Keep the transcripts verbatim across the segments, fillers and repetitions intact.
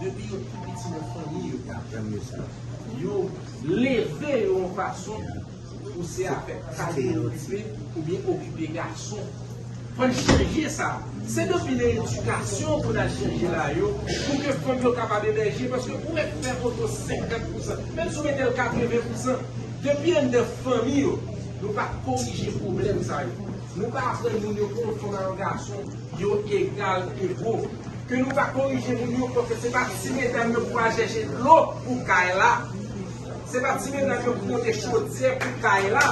Depi yo tou piti nan fanmi yo, yo leve yo yon fason pou se avèk kay yo okipe oubyen okipe gason. Fò n chanje sa. Se depi nan edikasyon pou n al chanje la yo, pou ke fanm yo kapab emèje, paske ou mèt fè oto senkant pousan, menm si w mete l katreven pousan, depi anndan fanmi yo, nou pa korije pwoblèm sa yo. Nou pa aprann moun yo pou yon fanm ak yon gason, yo egal ego. Ke nou pa korije moun yo, paske se pa ti medam yo pou al chèche dlo pou kay la. Se pa ti medam yo pou monte chodyè pou kay la.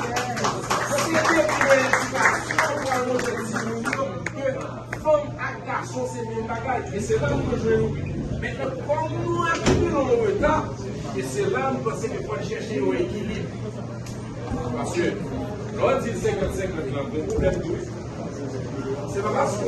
Sosyete pou gen edikasyon pou al montre timoun yo ke fanm ak gason se menm bagay. E se la nou jwenn nou. Mentnan, kòm nou akimile yon reta, e se la nou panse ke fò n chèche yon ekilib. Paske, lè w di l senkant senkant lan, gon pwoblèm tou wi. Se pa paske